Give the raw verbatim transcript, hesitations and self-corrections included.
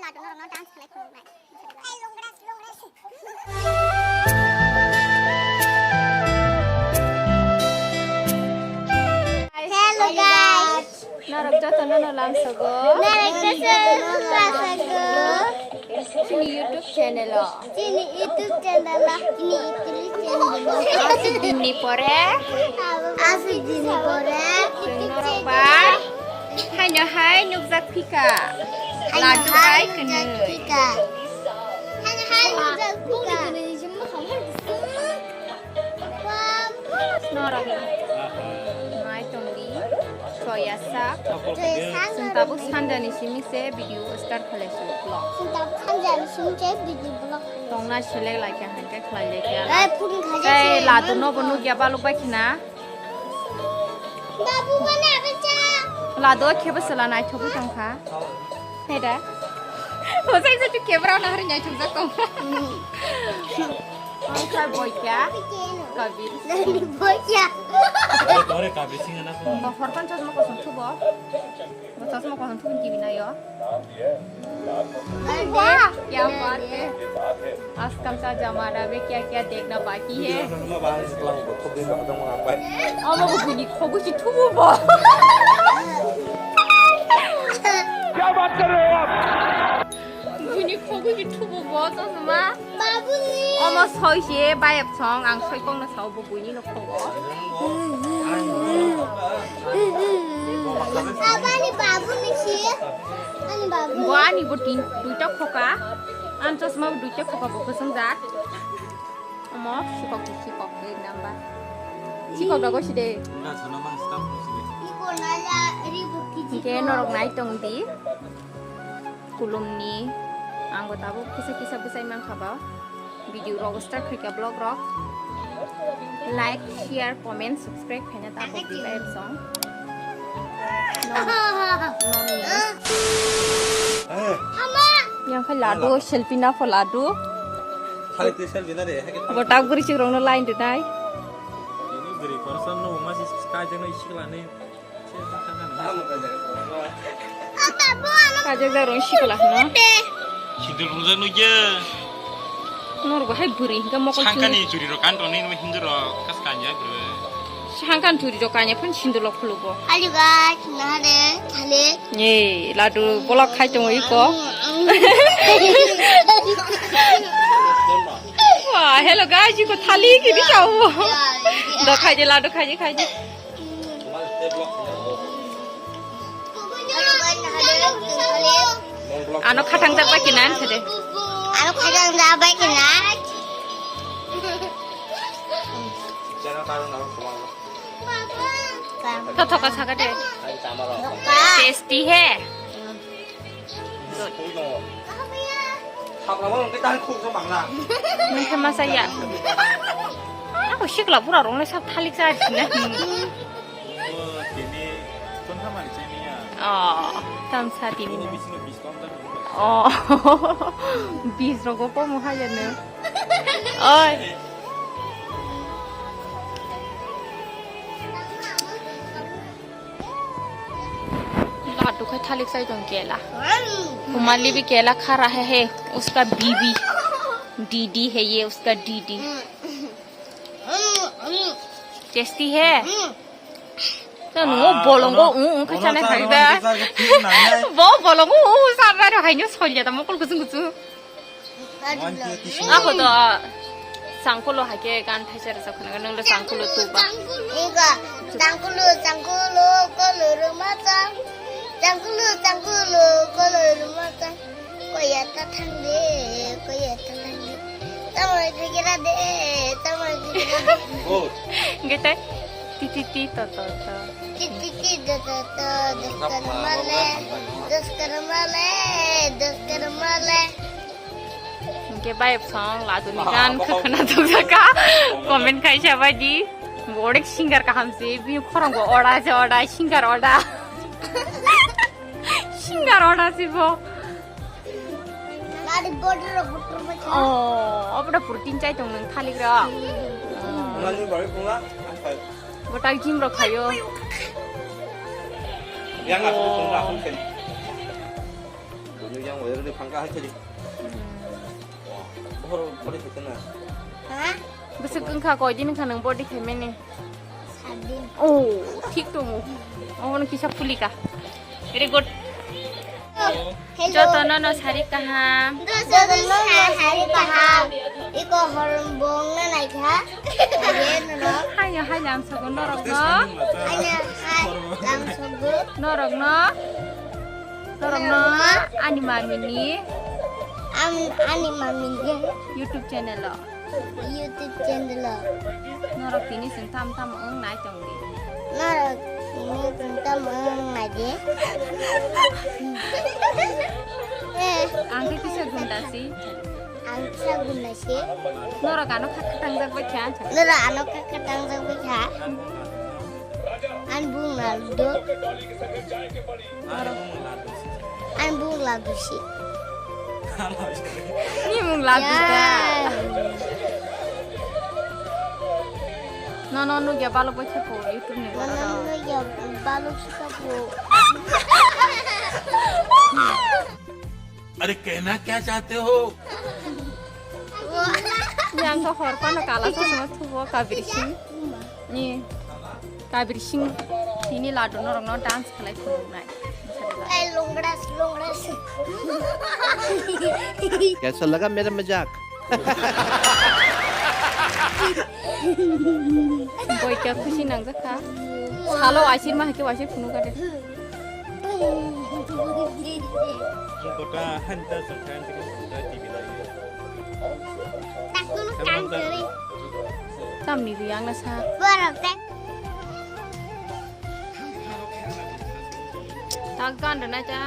Hello guys. Norok jotono no lamsogo. Norok jotono no lamsogo. Chini YouTube channel o. Chini YouTube channel o. Chini YouTube channel o. Aswk din ni pore. Aswk din ni pore. Chwng norok bai. Haino hai nukjak phika. Haino Ladu hai bai nukjak kwnwi. Phika. Haino hai nukjak phika. Norok nai tongdi, choya sak. Choya sak. Chwng tabuk sanjani simi se video start khlai si vlog. Chwng tabuk sanjani simi se video vlog. Tongna select like ya, hwnkhe khlai like ya. Eh, phone khaja Tei se, Ladu man no bo phone. Nukya baluk bai khna. Babu, mana apa cha? Ladu khe bo sela naithogwi tongkha. Heda. Hosai se tu camera na hari naithok jak tong. Ang kha boy kya? Kabir. Boy kya? Ore kabir sing na ko. Bo horpan chosma kosom thubo. Bo chosma kosom thubo kibi na yo. अरे वाह, क्या बात है। आजकल का जमाना में क्या क्या देखना बाकी है। Omo bo buini khogo si thubu bo. क्या बात कर रहे हो आप? Buini khogo si thubu bo, chosma. Omo soi se bayap song, ang soi kong na sao bo buini no khogo. Abani babu ni si. Ani babu. Bo ani bo tin duita khoka. An chosma bo duita khoka bo kosong jak. Omo sikok di sikok de namba. Sikok da gosi de. Iko nala ribu kiji. Ke norok nai tong di. Kulumni, ang bo tabuk kisa kisa bwsai mankha ba. Video rok start khaikha vlog rok. Like, share, comment, subscribe khaina tabuk di ba song. Nong, nong ni. Yang kha ladu, selfie na pho ladu. Khali twi selfie na de, hake. Bo tak bwrwi chwk rok no line rwnai. Ini bwrwi khoroksa no ma si kai jeno isikla ni. Kajak da rong sikla hino. Sindur rungja nugya. Nor bo hai bwrwi hingka mokol sangkani churi rok kan toni no hindur rok kas kanya bwrwi. Sangkan churi rok kanya phan sindur lok khulugo. Alu guys, nare thale. Ye, ladu bolak khai tongo iko. Wah, hello guys, iko thali kiri sao. Do khai de ladu khai de khai de. Ano khatang jak bai kina, ano khatang jak bai kina. Thothoka saka de. Tasty he. Good. Nungkhe masa ya. Ako sikla pura rong le sak thalik sa dina. Oh, tamsa tini. Oh, bis rogo po mo haya ne. Oi. Ladu khai thalik sai tong kela. Humali bhi kela kha raha hai, uska bibi. Didi hai ye, uska didi. Tasty hai. Tano bolongo u u kha chana khai ba. Bo bolongo u u sarra ro hai no solya ta mokol kusung kusung. Ako to sangkulo hake gan thaisa rwchap khna nang le sangkulo tu ba. Ega sangkulo sangkulo kolor mata. Sangkulo sangkulo kolor mata. Koya ta thangde koya ta thangde. Tamai phigira de tamai phigira de. Gete ti ti ti to to to. Ti ti ti to to to. Doskar male doskar male doskar male. Hingke bai song laduni gan khwkhwna tongjakha. Comment khaisa bai di. Onek singer kaham se, bini khorang bo oda se oda, singer oda. Singer oda se bo. Lari border ro border bai kha. Oh, obo da protein chai tong nang thalik ro. Nani bai khunga. Bo tak gym ro khayo. Yang aku khunga aku sen. Yang wajah di pangka hai tadi. Bohor body khaikhana. Ha? Bwswk wngkha, koidin wngkha nwng body khaimani? Sadin. Oh, thik tongo. Obono kisa phulika. Very good. Hello. Jotono no sari kaham. Jotono no sari kaham. Iko horom bong na naikha. Aye no. Hanya hai lamsogo norok no. Hanya hai lamsogo. Norok no. Norok no. Ani mami ni. Am-, ani mami ni. YouTube channel o. YouTube channel o. Norok tini chwng tam tam wng nai tong di. Norok tini chwng tam wng nai di. Eh. Ang khe kisa gunda si. Ang kisa gunda si. Norok ano kha kha tangjak bai kha. Norok ano kha kha tangjak bai kha. Ang bung na do. Ang bung la dusi. Ni mung la dusi. Ya. No, no, no, ya balo bai khe po, YouTube ni bolo. No, no, no, ya balo sika po. अरे कहना क्या चाहते हो? Yang khe hor phano kala chosma thubo kabir sing. Ni kabir sing tini ladu norok no dance khlai phunuknai. Ai longras longras. कैसा लगा मेरा मजाक? Boy kya khushi nangjak kha. Salo asir ma hake waise phunuk kha de. Ang kota hanta sakhan tiko kota T V lai. Takun kang kere. Tamni ri ang na sa. Borok tak. Tak gan na cha.